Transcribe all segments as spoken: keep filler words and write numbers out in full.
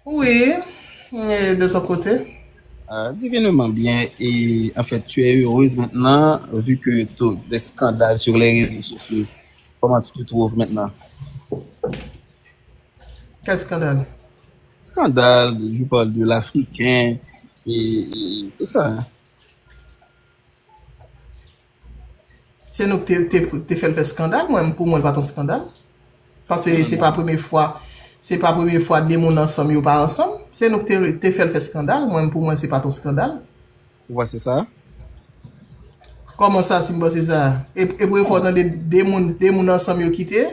Oui, et de ton côté? Ah, divinement bien. Et en fait, tu es heureuse maintenant, vu que tout des scandales sur les réseaux sociaux. Comment tu te trouves maintenant? Quel scandale? Scandale, je parle de l'Africain et, et tout ça, hein. Se nou ki te, te, te fè l fè skandal, mwen, pou mwen, l pa t yon skandal. Paske se pa premye fwa, se pa premye fwa de moun ansanm yo pa ansanm. Se nou ki te, te fè l fè skandal, mwen, pou mwen, se pa t yon skandal. Ou panse sa? Kòman sa, si m panse sa? E, e premye fwa w tande de moun, de moun ansanm yo kite?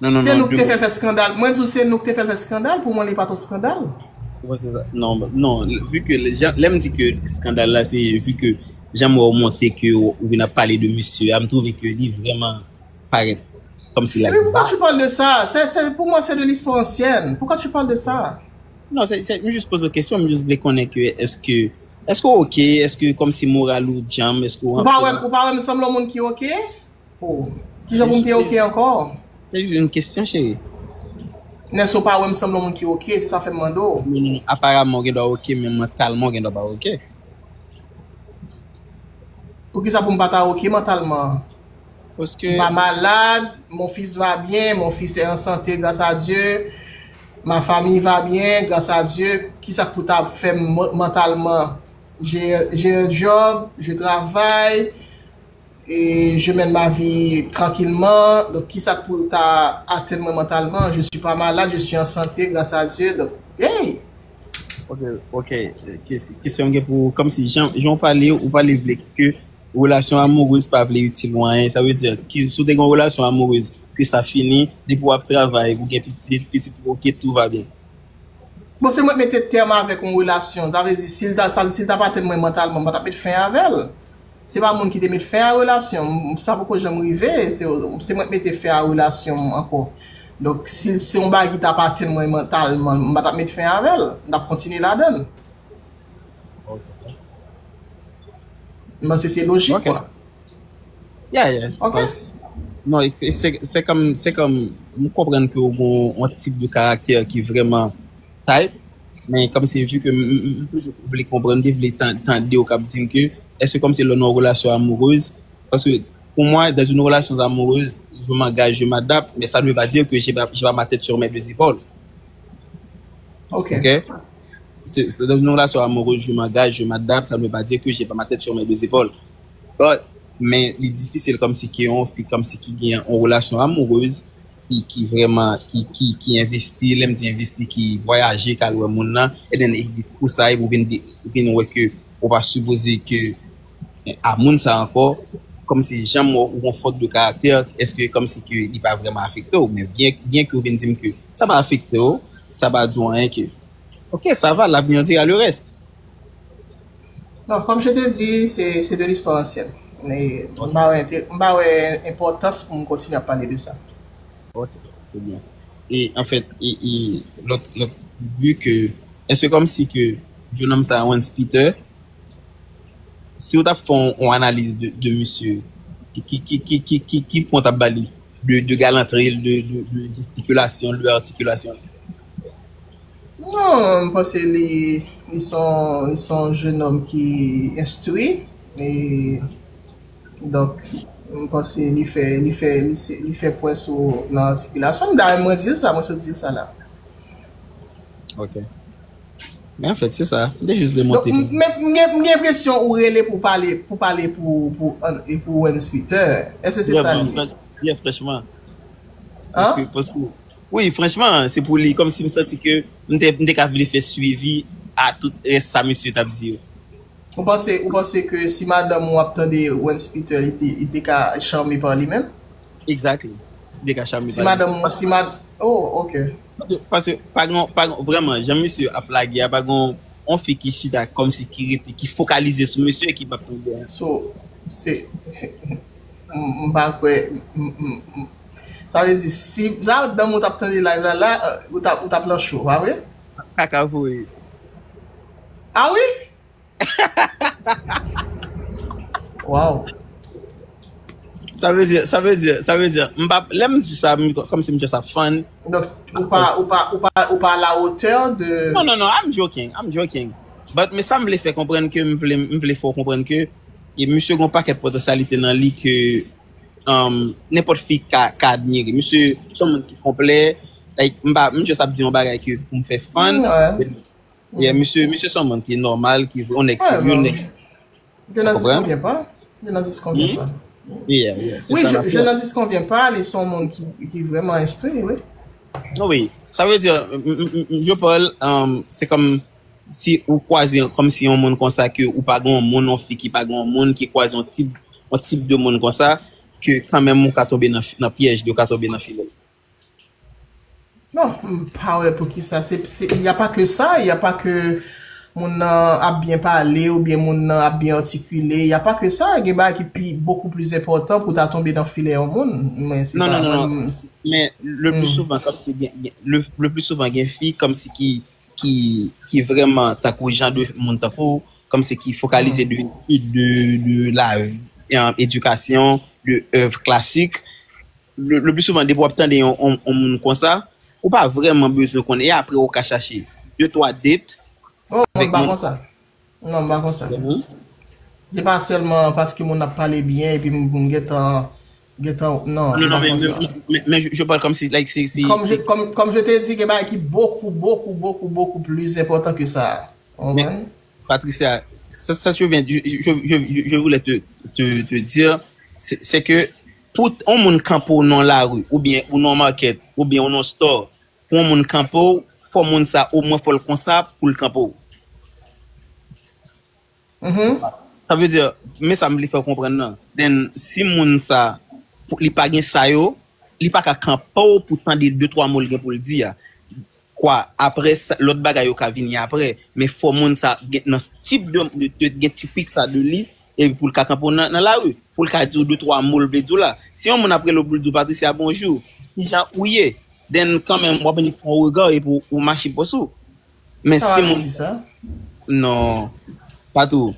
Non, non, Se non. Nou ki te fè l fè skandal. Mwen di w se nou ki te fè l fè skandal. Pou mwen, li pa t yon skandal. Ou panse sa? Non, non. Vu que lè m di ke skandal la, se vu que jan m wè w monte ke ou vin ap pale de mesye a, m twouve ke li vrèman parèt kòmsi like. Mais pourquoi tu parles de ça? C'est, c'est, pour moi, c'est de l'histoire ancienne. Pourquoi tu parles de ça? Non, se, se, m jis poze w kesyon, m jis vle konnen ke èske, èske w oke, èske kòmsi moral ou djanm, èske w Ou pa wè, ou pa wè m sanble yon moun ki oke? Oh, kijan pou m te oke ankò? Se jis yon kesyon, cheri. Nèso pa wè m sanble yon moun ki oke, se sa fè m mande w. Non, non, non. Aparaman, w gen dwa oke, men mantalman, w gen dwa pa oke. Poukisa pou m pa ta oke mantalman? Paske Pas malade, mon fils va bien, mon fils est en santé grâce à Dieu, ma famille va bien grâce à Dieu. Kisa k pou ta fè m mantalman? J'ai, j'ai un job, je travaille, et je mène ma vie tranquillement. Donc, kisa k pou ta atenn mwen mantalman? Je suis pas malade, je suis en santé grâce à Dieu. Donc, hey! Ok, ok. Kes- Kesyon m gen pou ou, kòmsi jan, jan w pale, ou pale vle ke relasyon amourez pa vle itil ou anyen. Sa vle di, ke si w te gen yon relasyon amourez, ke sa fini, depi w ap travay, ou gen pitit, pitit ou oke, tout va bien. Bon, se mwen k mete tèm avèk yon relasyon. Sa vle di, si l ta, sa, si l ta pa atenn mwen mantalman, m pa t ap met fen avè l. Se pa moun ki te met fen a relasyon. M- Sa poko janm rive. Se, se mwen k mete fen a relasyon m ankò. Donk, si se yon bagay ki t ap atenn mwen mantalman, m pa t ap met fen avè l. M t ap kontinye ladan l. Ok. M panse se lojik, Ok. Kwa. Yeah, yeah. Ok. Pas- non, e- e- se se kòm, se kòm, m konprann ke w gen yon tip de karaktè ki vrèman type, men kòmsi vu ke m, m, m toujou vle konprann, m te vle tan- tande w k ap di m ke, èske kòmsi lè w nan yon relasyon amourez, paske pou mwen, dans une relation amoureuse, je m'engage, je m'adapte, mais ça ne veut pas dire que j'ai pas, j'ai pas ma tête sur mes deux épaules. Ok. Ok? C'est, c'est dans une relation amoureuse, je m'engage, je m'adapte, ça ne veut pas dire que j'ai pas ma tête sur mes deux épaules. But, men li difisil kòmsi ke yon fi kòmsi ki gen yon relasyon amourez ki, ki vrèman, ki, ki, ki envesti, lè m di envesti, ki vwayaje, k al wè moun nan, and then li kou sa, epi ou vin, di- vin wè ke ou pa sipoze ke a moun sa ankò, kòmsi jan m wè ou yon fòt de karaktè, èske kòmsi ke li pa vrèman afekte w, men byen, byen ke ou vin di m ke sa pa afekte w, sa pa di w anyen ke, ok, ça va, l'avenir dira le reste. Non, comme je te dis, c'est, c'est de l'histoire ancienne. E m pa wè, m pa wè enpòtans pou m kontinye ap pale de sa. Ok, c'est bien. E, an fèt, e, e, lòt, lòt, vu ke, èske kòmsi ke, yon nonm sa, Hans Peter, si w t ap fè yon, yon analiz de, de misye, ki, ki, ki, ki, ki, ki pwen w t ap ba li? De, de galanterie, de, de, de gesticulation, de articulation. Non, m panse li, li se yon, li se yon jennonm ki enstwi. E, donk, m panse li fè, li fè, li, se- li fè pwen sou nan atikilasyon. Dayè, mwen di l sa, mwen sot di l sa la. Ok. Men an fèt, se sa. M te jis vle Donk, montre. m- men m gen, m gen enpresyon ou rele pou pale, pou pale pou, pou, an- e pou Wens Peter. Èske se sa li ye? Yeah, franchman. Hein? Paske, paske, wi, franchman, se pou li, kòmsi m santi ke m te, m te ka vle fè swivi a tout rès sa misye t ap di yo. Ou panse, ou panse ke si madanm ou ap tande Wens Peter, li te, li te ka chanme pa li menm? Exactly. Li te ka chanme Si madanm ou, si mad... Oh, ok. Paske, paske pa gen, pa gen, vrèman, jan misye ap lage a, pa gen yon fi ki chita kòmsi ki rete, ki fokalize sou misye ki p ap tonbe. So, se... m m pa kwè... m- m- m- Sa vle di, si sa madanm ou t ap tande live la, la, euh, ou t ap, ou t ap lan cho, pa vre? Kaka voye. Ah wi? Wow. Sa vle di, sa vle di, sa vle di, m pa, lè m di sa, m, kòmsi m just ap fun. Donk, ou pa, ou pa, ou pa, ou pa à la hauteur de. Non, non, non, I'm joking, I'm joking. But, men sa m vle fè konprann ke, m vle, m vle fè w konprann ke, e misye gon pakèt potansyalite nan li ke, um, nenpòt fi ka, ka admire. Misye se yon moun ki konplè, like, m pa, m just ap di yon bagay ke pou m fè fun. Mm, ouais. Yeah, misye, misye se yon moun ki nòmal, ki vre, yon nèg Ouais, serye, yon bon. nèg. Jonas Konprann? Convient pas. Jonas Convient pas. Yeah, yeah, se Oui, sa je, l ap fè. Jonas Convient pas, li se yon moun ki, ki vrèman enstwi, wi. Wi, sa vle di, m, m, m, m, je parle, um, se kòm si ou kwaze, kòm si yon moun konsa ke ou pa gen yon moun, yon fi ki pa gen yon moun, ki kwaze yon tip, yon tip de moun konsa, ke kanmenm ou ka tonbe nan, nan pyèj li, ou ka tonbe nan filè l. Non, m pa wè poukisa. Se, se, y a pas que ça, y a pas que moun nan ap byen pale oubyen moun nan ap byen atikile. Y a pas que ça, gen bagay ki pi, beaucoup plus important pou ta tonbe nan filè yon moun. Men se Non, pa, non, non, mwen, non. Men le plus souvent, kòmsi gen, gen, le, le plus souvent, gen fi kòmsi ki, ki, ki vrèman tankou jan de moun tankou, kòmsi ki fokalize de etid, de, de la, euh, edikasyon, de èv klasik. Le, le plus souvent, depi w ap tande yon, yon, yon moun konsa, ou pa vrèman bezwen konnen. E apre, ou ka chache de twa date Oh, mwen avèk pa moun. Konsa. Non, m pa konsa. Mhm. Se pa sèlman paske moun ap pale byen epi m, m gentan, gentan, non, Non, m non, pa men, konsa. men, men, men je, je parle comme si, like, c'est, c'est, Comme je, c'est- comme, comme je t'ai dit, gen bagay ki beaucoup, beaucoup, beaucoup, beaucoup plus important que ça. Ou Men, konprann? Patricia, ça, ça, je viens, je, je, je, je, je voulais te, te, te dire, c'est, c'est que pou yon moun kanpe w nan lari, oubyen ou nan market, oubyen ou nan store, pou yon moun kanpe w, fò moun sa, omwen fò l konsa pou l kanpe w. Mhm. Sa vle di, men sa m vle fè w konprann nan. Then, si moun sa, pou, li pa gen sa yo, li pa ka kanpe w pou tande de twa mo l gen pou l di a. Kwa, apre sa, lòt bagay yo ka vini apre. Men fò moun sa gen, nan tip de, de, de, gen tipik sa de li, epi pou l ka kanpe w nan, nan lari, pou l ka di w de twa mo l vle di w la. Si yon moun ap rele w pou l di w, Patricia, bonjou, kijan ou ye? Then, kanmenm, w ap annik fè yon rega epi w, w mache pòs ou. Men Sa si va moun. Di sa? Non, pa tou.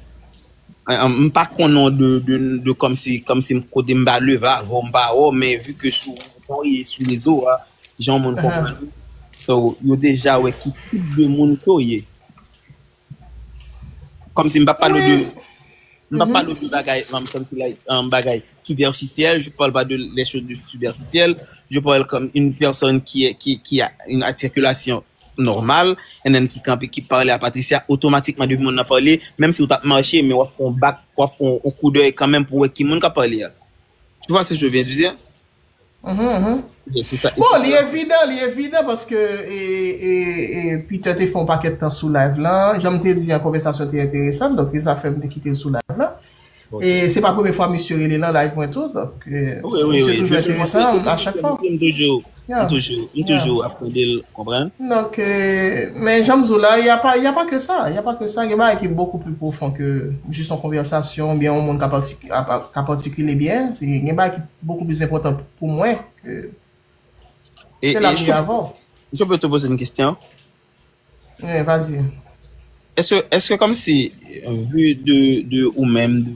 An, an, m pa konnen de, de, de kòmsi, kòmsi m kote m pa leve avè w, m pa wè w, men vi ke sou, ou ye sou rezo a, jan moun Aha. Konprann. So, yo deja wè ki tip de moun ke w ye. Kòmsi m pa pale de, Wi. m pa pale de bagay, um, kòmsi, like, um, bagay superficiel, je parle pas de les choses de superficielles, je parle comme une personne qui est, qui, qui a une articulation normale, and then ki kanpe, ki pale a Patricia, otomatikman depi moun nan pale, menm si w t ap mache, men w ap fè yon bak, w ap fè yon koudèy kanmenm pou wè ki moun k ap pale a. Tu vois ce que je viens de dire? Mhm, mhm. Yeah, c'est ça. Bon, li evidan, li evidan paske e, e, e Peter te fè yon pakèt tan sou live lan. Jan m te di an, konvèsasyon te enteresan, donk se sa fè m te kite l sou live lan. E se pa premye fwa misye rele nan live mwen tou, donk e, Wi, wi, misye wi. Toujou Mwen, mwen, enteresan, mwen, a chak fwa. mwen toujou, Yeah. mwen toujou, mwen Yeah. toujou ap tande l, konprann? Donk, e, men jan m di w la, y a pas, y a pas que ça, y a pas que ça. Gen bagay ki beaucoup plus profond que juste yon konvèsasyon, oubyen yon moun ka patik-, a pa- ka patikile byen. Se, gen bagay ki beaucoup plus important pou mwen ke E, ke e, la je, vie avant. Je peux te poser une question? Wi, vas-y. Est-ce, est-ce que comme si, euh, vu de, de ou menm, de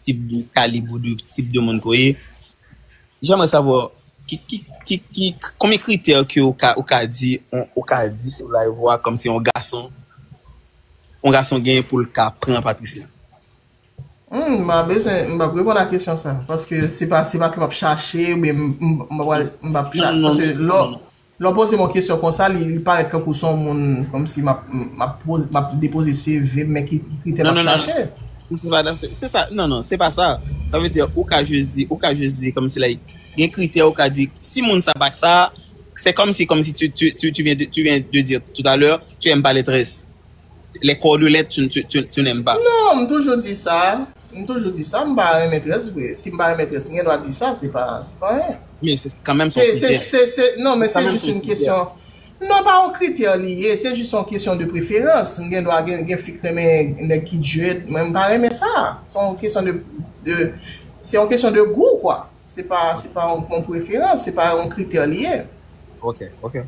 tip de kalib ou de tip de moun ke w ye, j'aimerais savoir ki, ki, ki, ki, konbyen kritè ke ou ka, ou ka di, ou, ou ka di sou live ou a kòmsi yon gason, yon gason genyen pou l ka pran Patricia? Hmm, m pa bezwen, m p ap reponn a kesyon sa. Paske se pa, se pa ke m ap chache, oubyen m, m, m p ap, m p ap chache. Non, non, Paske non, lò, non, non. lè w poze m yon kesyon konsa, li, li parèt tankou se yon moun, kòmsi m ap, m ap poze, m ap depoze C V m, men ki, ki kritè m Non, ap non, non. chache. Se pa, se, se sa, non, non, se pa sa. Sa vle di, ou ka jis di, ou ka jis di, kòmsi, like, gen kritè, ou ka di, si moun sa pa sa, se kòmsi, kòmsi tu, tu, tu, tu viens de, tu viens de dire tout à l'heure, tu aimes pas les tresses. Les corps de lait, tu, tu, tu, tu n'aimes pas. Non, m toujou di sa. M toujou di sa, m pa renmen très vre. Si m pa renmen très, m gen dwa di sa, se pa, se pa anyen. Men se kanmenm se Se, yon se, kritè. se, se, non, men se Kanmenm jis se yon yon kritè. Kesyon. Non, pa yon kritè li ye, se jis yon kesyon de preferans. M gen dwa gen, gen fi k renmen nèg ki djed, mwen m pa renmen sa. Se yon kesyon de, de, se yon kesyon de gou, kwa. Se pa, se pa yon, yon preferans, se pa yon kritè li ye. Ok, ok.